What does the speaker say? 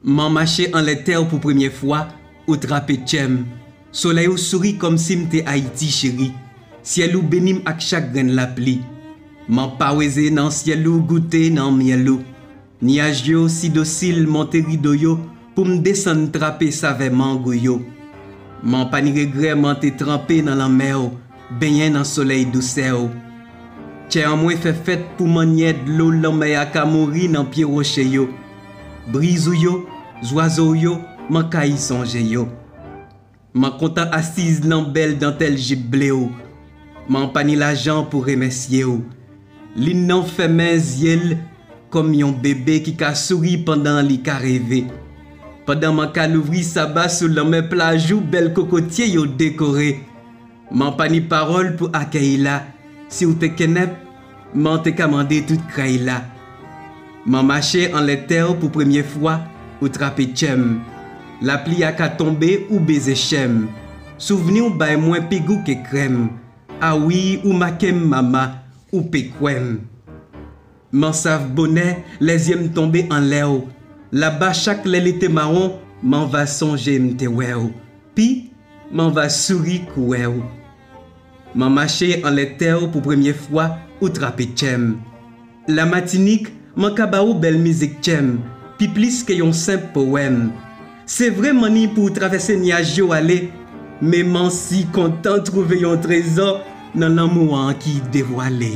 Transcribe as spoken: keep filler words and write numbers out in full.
M an mache anlè tè w pou premye fwa, ou trape tchè m. Solèy ou souri kòmsi m te Ayiti cheri. Syèl ou beni m ak chak grenn lapli. M an paweze nan syèl ou goute nan myèl ou. Nyaj yo si dosil monte rido yo pou m desann trape savè mango yo. M an pa ni regrè m an te tranpe nan lanmè w, benyen nan solèy dousè w. Tchè an mwen fè fèt pou mannyè dlo lanmè a ka mouri nan pye woche yo. Briz ou yo, zwazo w yo, m an kay sonje yo. M an kontan asiz nan bèl dantèl jip ble w. M an pa ni lajan pou remèsye w. Lin nan fèmen zye l kòm yon bebe ki ka souri pandan li ka reve. Pandan m an ka louvri saba sou lanmè plaj ou bèl kokotye yo dekore. M an pa ni pawòl pou akèy la. Si w te kenèp, m an te ka mande tout krèy la. M an mache anlè tè w pou premye fwa, ou trape tchè m. Lapli a ka tonbe, ou beze chè m. Souvni w bay mwen pi gou ke krèm. A wi, ou make m mama, ou pe kwè m. M an sav bonè, lè zye m tonbe anlè w. Laba chak lè li te mawon, m an va sonje m te wè w. Pi, m an va souri kou wè w. M an mache anlè tè w pou premye fwa, ou trape tchè m. La Matinik, m an ka ba ou bèl mizik tchè m, pi plis ke yon senp powèm. Se vre m an ni pou w travèse nyaj yo ale, men m an si kontan twouve yon trezò nan lanmou an ki devwale.